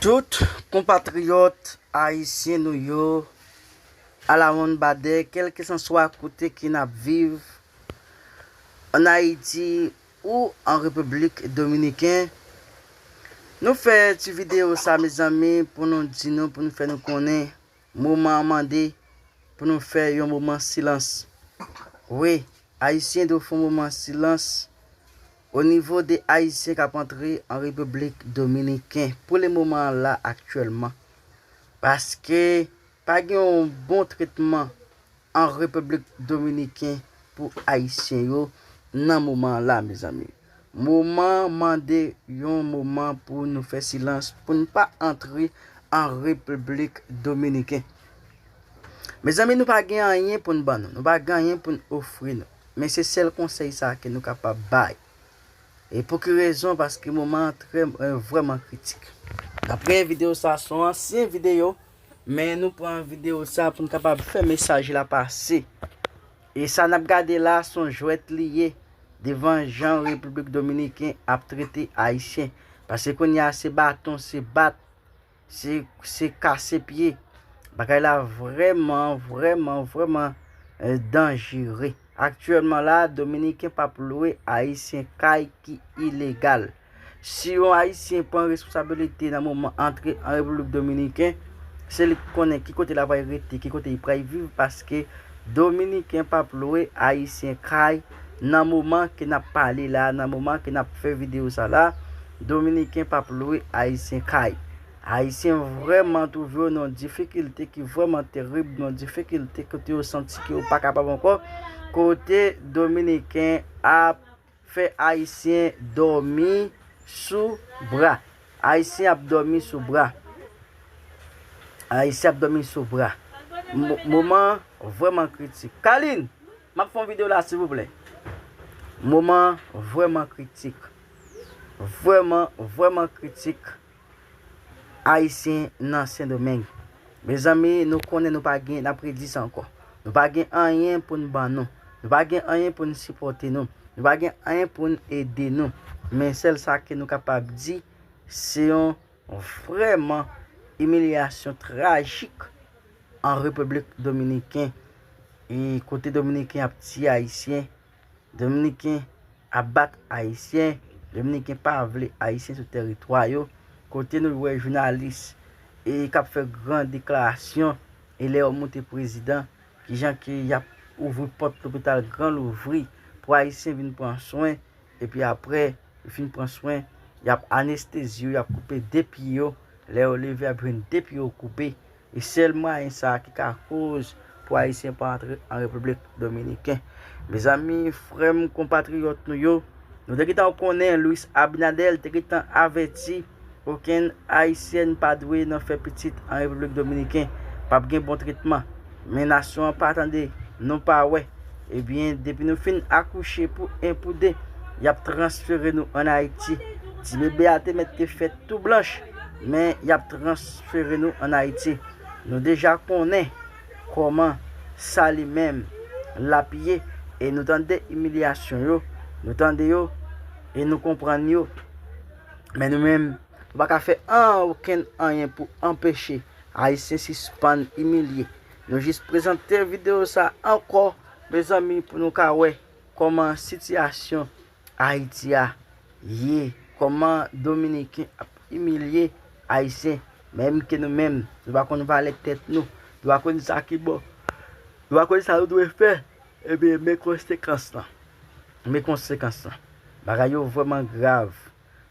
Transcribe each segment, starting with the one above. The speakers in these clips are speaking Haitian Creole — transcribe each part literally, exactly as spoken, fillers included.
Tout konpatriyòt ayisyen nou yo, alawonnbadè, kèlkeswa kote ke n ap viv, ann Ayiti ou an Repiblik Dominiken, nou fè ti videyo sa, mezanmi, pou nou di nou, pou nou fè nou konnen, moman an mande pou nou fè yon moman silans. Wi, ayisyen dwe fè yon moman silans o nivo de ayisyen k ap antre an Repiblik Dominiken pou le moman an la aktyèlman. Paske pa gen yon bon tretman an Repiblik Dominiken pou ayisyen yo nan moman an la, mezanmi. Moman mande yon moman pou nou fè silans, pou n pa antre an Repiblik Dominiken. Mezanmi, nou pa gen anyen pou n ban nou. Nou pa gen anyen pou n ofri nou. Men se sèl konsèy sa ke nou kapab bay. E pou ki rezon? Paske moman an trè, eh, vrèman kritik. Daprè videyo sa, se yon ansyen videyo, men nou pran videyo sa pou n kapab fè mesaj la pase. E sa n ap gade la, se yon jwèt li ye devan jan Repiblik Dominiken ap trete Ayisyen. Paske kounye a, se baton, se bat, se, se kase pye. Bagay la vrèman, vrèman, vrèman, eh, danjere. Aktyèlman la, Dominiken p ap lwe Ayisyen kay ki ilegal. Si yon Ayisyen pran responsabilite nan moman antre an Repiblik Dominiken, se li k konnen ki kote l ap pral rete, ki kote li pral viv, paske Dominiken p ap lwe Ayisyen kay nan moman ke n ap pale la, nan moman ke n ap fè videyo sa la, Dominiken p ap lwe Ayisyen kay. Ayisyen vrèman twouve yo nan yon difikilte ki vrèman terib, nan yon difikilte kote yo santi ke yo pa kapab ankò, kote Dominiken ap fè Ayisyen dòmi sou bra. Ayisyen ap dòmi sou bra. Ayisyen ap dòmi sou bra. Mo-, moman vrèman kritik. Kalin, m ap fè yon videyo la, silvouplè. Moman vrèman kritik. Vrèman, vrèman kritik. Ayisyen nan Sendomeng. Mezanmi, nou konnen nou pa gen, n ap redi sa ankò. Nou pa gen anyen pou n ban nou. Nou pa gen anyen pou n sipòte nou. Nou pa gen anyen pou n ede nou. Men sèl sa ke nou kapab di, se yon vrèman imilyasyon trajik an Repiblik Dominiken. E kote Dominiken ap tiye Ayisyen, Dominiken ap bat Ayisyen, Dominiken pa vle Ayisyen sou tèritwa yo, kote nou wè jounalis e k ap fè gran deklarasyon, e lè yo moute prezidan, kijan ke y ap ouvri pòt lopital gran louvri pou Ayisyen vin pran swen, epi apre, yo fin pran swen, y ap anestezi yo, y ap koupe de pye yo, lè yo leve, y ap jwenn de pye yo koupe. E sèl mwayen sa a ki ka koz pou Ayisyen pa antre an Repiblik Dominiken. Mezanmi, frè m, konpatriyòt nou yo, nou te gentan konnen Luis Abinader te gentan avèti, okenn Ayisyen pa dwe nan fè pitit an Repiblik Dominiken, p ap gen bon tretman. Men nasyon an pa tande, nou pa wè. Ebyen, depi nou fin akouche pou en, pou de, y ap transfere nou ann Ayiti. Ti bebe a te mèt te fèt tou blanch, men y ap transfere nou ann Ayiti. Nou deja konnen kòman sa li menm l ap ye, e nou tande imilyasyon yo, nou tande yo, e nou konprann yo. Men nou menm, nou pa ka fè an, okenn anyen pou anpeche Ayisyen sispann imilye. Nou jis prezante videyo sa ankò, mezanmi, pou nou ka wè kòman sitiyasyon Ayiti a ye, kòman Dominiken ap imilye Ayisyen, menm ke nou menm, nou pa konn valè tèt nou, nou pa konn sa ki bon, nou pa konn sa nou dwe fè. Ebyen, men konsekans lan. Men konsekans lan. Bagay yo vrèman grav.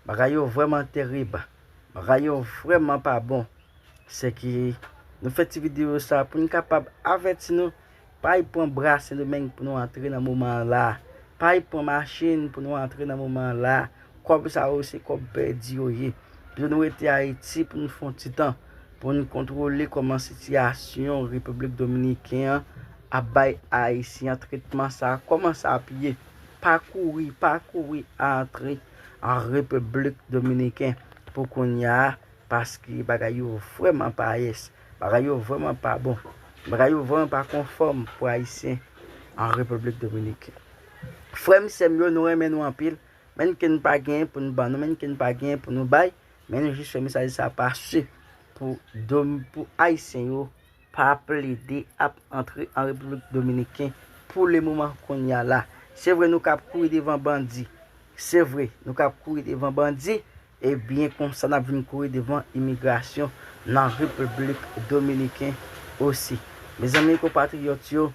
Bagay yo vrèman terib. Bagay yo vrèman pa bon. Se ke nou fè ti videyo sa pou n kapab avèti nou, pa al pran bra Sendomeng pou nou antre nan moman an la. Pa al pran machin pou nou antre nan moman an la. Kòb sa yo se kòb pèdi yo ye. Pito nou rete Ayiti pou nou fè yon ti tan, pou nou kontwole kòman sitiyasyon Repiblik Dominiken an ap bay Ayisyen an tretman sa a, kòman sa ap ye. Pa kouri, pa kouri antre an Repiblik Dominiken pou kounye a, paske bagay yo vrèman pa yès, bagay yo vrèman pa bon, bagay yo vrèman pa konfòm pou Ayisyen an Repiblik Dominiken. Frè m, sè m yo, nou renmen nou anpil, menm ke n pa genyen pou n ban nou, menm ke n pa genyen pou nou bay, Men nou jis fè mesaj sa pase pou, pou Ayisyen yo pa plede ap antre an Repiblik Dominiken pou le moman kounye a la. Se vre, nou k ap kouri devan bandi. Se vre, nou k ap kouri devan bandi. Ebyen, konsa n ap vin kouri devan imigrasyon nan Repiblik Dominiken osi. Mezanmi, konpatriyòt yo,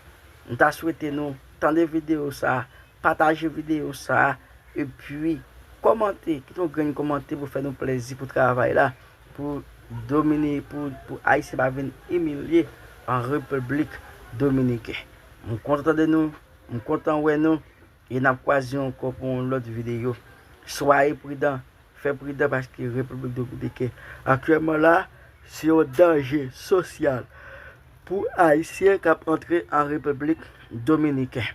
m ta swete nou tande videyo sa a, pataje videyo sa a, epi kòmante, kite yon grenn kòmante pou fè nou plezi pou travay la, pou Domini-, pou, pou Ayisyen pa vin imilye an Repiblik Dominiken. M kontan tande nou, m kontan wè nou, e n ap kwaze ankò pou yon lòt videyo. Swaye pridan, fè pridan paske Repiblik Dominiken aktyèlman la, se yon danje sosyal pou Ayisyen k ap antre an Repiblik Dominiken.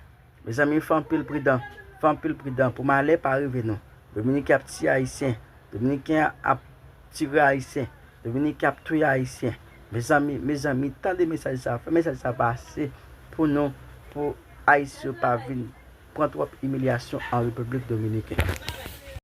Mezanmi, fè anpil pridan, fè anpil pridan pou malè pa rive nou. Dominiken ap tiye Ayisyen, Dominiken ap tire Ayisyen, Dominiken ap touye Ayisyen. Mezanmi, mezanmi, tande mesaj sa, fè mesaj sa pase pou nou, pou Ayisyen yo pa vin pran twòp imilyasyon an Repiblik Dominiken.